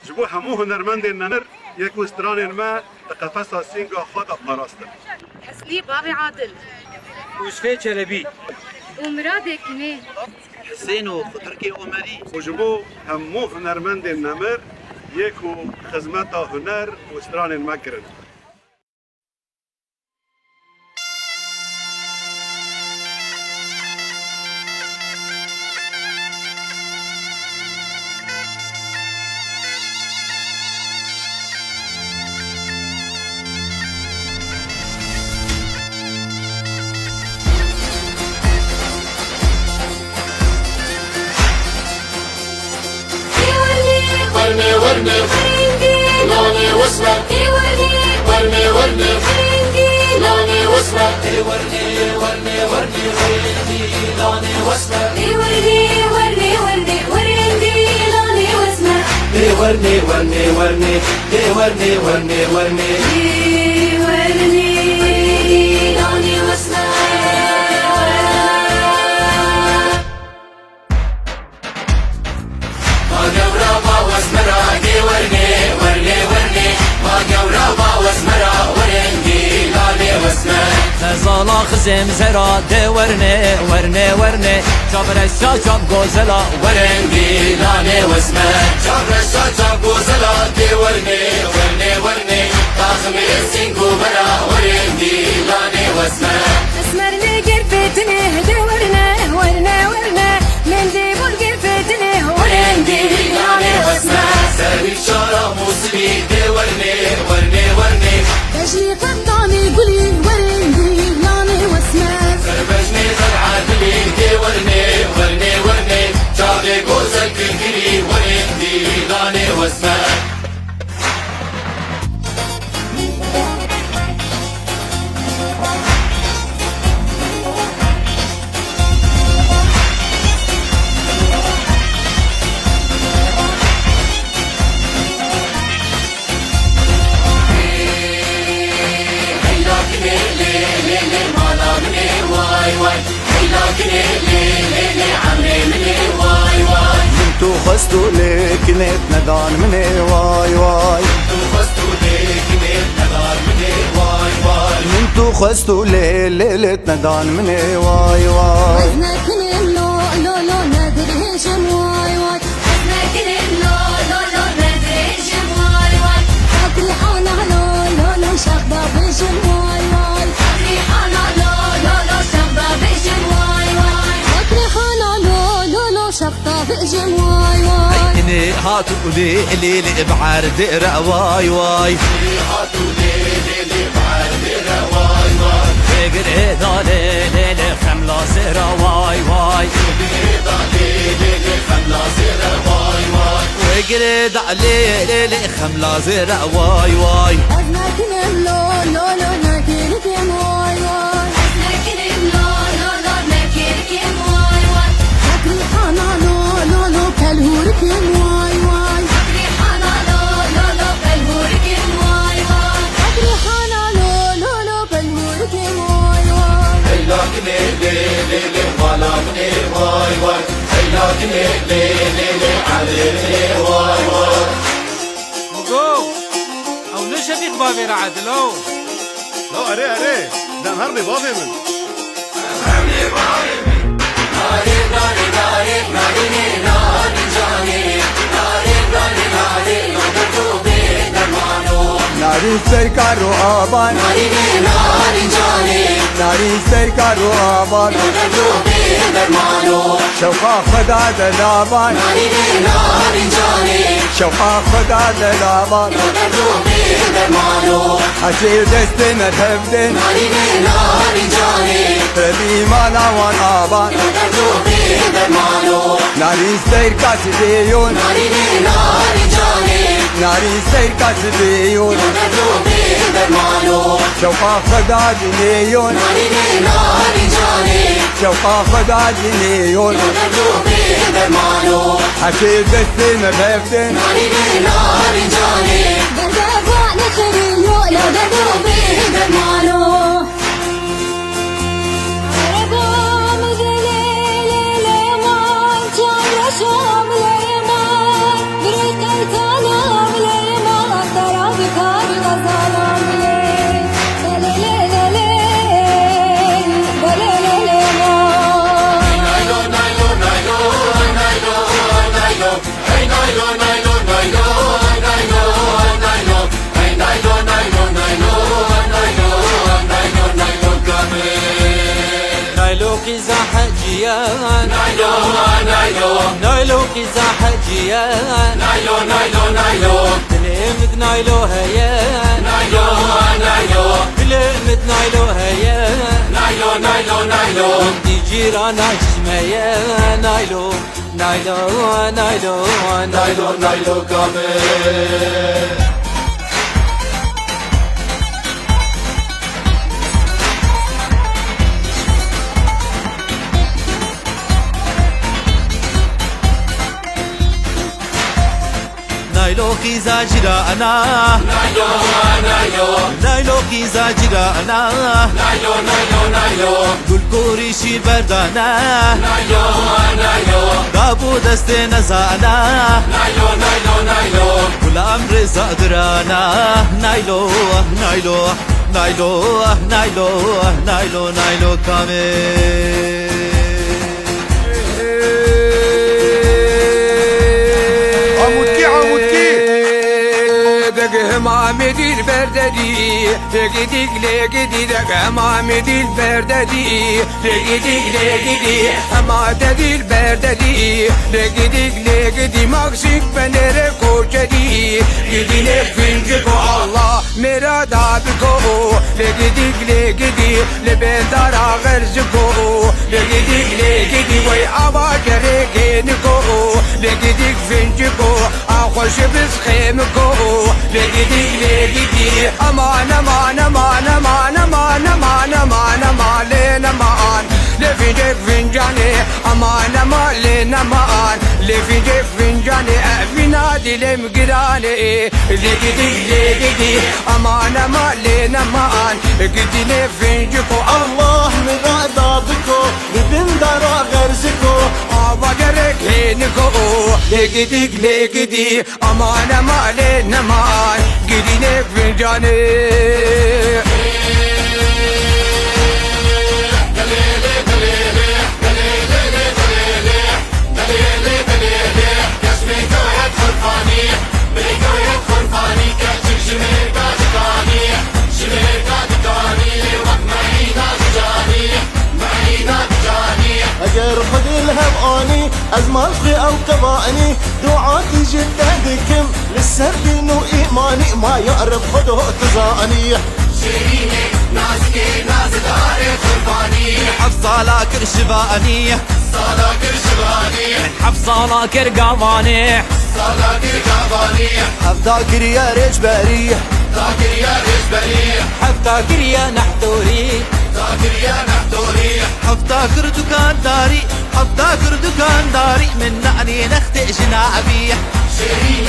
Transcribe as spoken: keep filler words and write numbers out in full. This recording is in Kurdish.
Ji bo hemû hunermendên nemir yek û stranên me di qefesa sînga xwe de parastin. Hesnî bavê Adil. Ûsfê Çelebî. Û Miradê Kinê. Hisên û Xuturkê Omerî. Û ji bo hemû hunermendên nemir yek û xizmeta huner û stranên me kirin. Werne, werne, lanê wesme. Werne, werne, lanê wesme. Werne, werne, werne, lanê wesme. Werne, werne, werne, werne, lanê wesme. Werne, werne, werne, werne, werne, werne, lanê wesme. Ma gewra bawez me ra dê werne, werne, werne. Ma gewra bawez me ra werên dî lanê wesme. Mezala xizêm zera dê werne, werne, werne. Çavreşa çav gozela werên dî lanê wesme. Çavreşa çav gozela dê werne, werne, werne. Taximê sîngo me ra werên dî lanê wesme. Esmer li gerfê dinê dê werne, werne, werne. Mendê bol gerfê dinê werên dî lanê wesme. Serî çara Mûsimî dê werne, werne, werne. Bejnî xemdanê gulî werên dî lanê wesme. Ser bejnê xel'a dilî dê werne, werne, werne. Çavê gozel kilkilî werên dî lanê wesme. Min tu xwest û lê kinêt nedan minê way way. Min tu xwest û lê lê lêt nedan minê way way. Min tu xwest û lê lê lêt nedan minê way way. Ez nekinim lo lo lo nedirêjim way way. Ez nekinim lo lo lo nedirêjim way way. Fakrî hana lo lo lo şaxda bêjim way way. Fakrî hana lo lo lo şaxda bêjim way way. Fakrî hana lo lo lo şaxda bêjim way way. Ey inê hat û lê lê lê bi erdê re way way. Hat û lê lê lê bi erdê re way way. Vê girê da lê lê lê xemla zêra way way. Vê girê da lê lê lê xemla zêra way way. Vê girê da lê lê lê xemla zêra way way. Ez nekinim lo lo lo nekirikim way way. Ez nekinim lo lo lo nekirikim way way. Fakrî hana lo lo lo kelhûrikim way way. Fakrî hana lo lo lo kelhûrikim way way. Fakrî hana lo lo lo kelhûrikim way way. Ey lakinê lê lê lê mala minê way way. Ey lakinê lê lê lê elê minê way way. Mugo, ew ne Şefîq bavê re Edil o. Lo erê erê, dem her bê bavê min. Narîn ser kar û avan. Narîn ser kar û avan. Şewqa xwe da delavan. Şewqa xwe da delavan. Hesê destê me tevdin. Rebî mana wan avan. Narîn seyr kasî dêyon. Narîn seyr kasî dêyon. Şewqa xwe da dinêyon. Şewqa xwe da dinêyon. Hesê destê me tevdin. Berdeva nexirîyo, la derdobê dermano. Arabam gelê lê lê man, çavreşam lê man, birê qeytana. Qîza heciye. Naylo, naylo. Naylo qîza heciye. Naylo, naylo, naylo. Dilê min di naylo heye. Naylo, naylo. Dilê min di naylo heye. Naylo, naylo, naylo. Min dî cîrana çi me ye. Naylo, naylo, naylo, naylo. Naylo, naylo, kamê. Naylo qîza cîrana. Naylo, naylo. Naylo qîza cîrana. Naylo, naylo, naylo. Gul kurîşî berdane. Naylo, naylo. Dabû destê nezane. Naylo, naylo, naylo. Gulam rêza girana. Naylo, naylo. Naylo, naylo, naylo, naylo, kamê. Amûtkî, amûtkî. Degihim amê dîl berdedî. Legidik, legidi, degihim amê dîl berdedî. Legidik, legidi, hema de dîl berdedî. Legidik, legidi, maksik penere koçedî. Gidine finciko Allah. Mêra dabiko, lê gidik lê gidî, lê bendara xerziko, lê gidik lê gidî, wey ava gerê gêniko, lê gidik vinciko, a xweşi biz xêmiko, lê gidik lê gidî, eman, eman, eman, lê neman, lê vincek vincanê, eman, eman, lê neman, lê vincek vincanê, evîna dilê min giranê. Lê gidî, lê gidî, eman, eman, lê neman. Gidî lê vinciko, Allah mirada biko, li bin dara xerziko. Ava gerek hêniko, lê gidî, lê gidî, eman, eman, lê neman. Gidî lê vincanê. Eger Xwedê li hev anî, ez mal xwe ew qevanî, dua tî ji te dikim, li ser dîn û îmanî, ma ya Reb Xwedo tu zanî. Şêrînê, nazikê, nazidarê qurbanî. Heft sala kir şivanî. Sala kir şivanî. Heft sala kir gavanî. Sala kir gavanî. Heft da kiriye rêçberî. Da kiriye rêçberî. Heft da kiriye nehtorî. Da kiriye nehtorî. Heft da kir dukandarî. Heft da kir dukandarî. Min nanî nextê jinavî. Şêrîn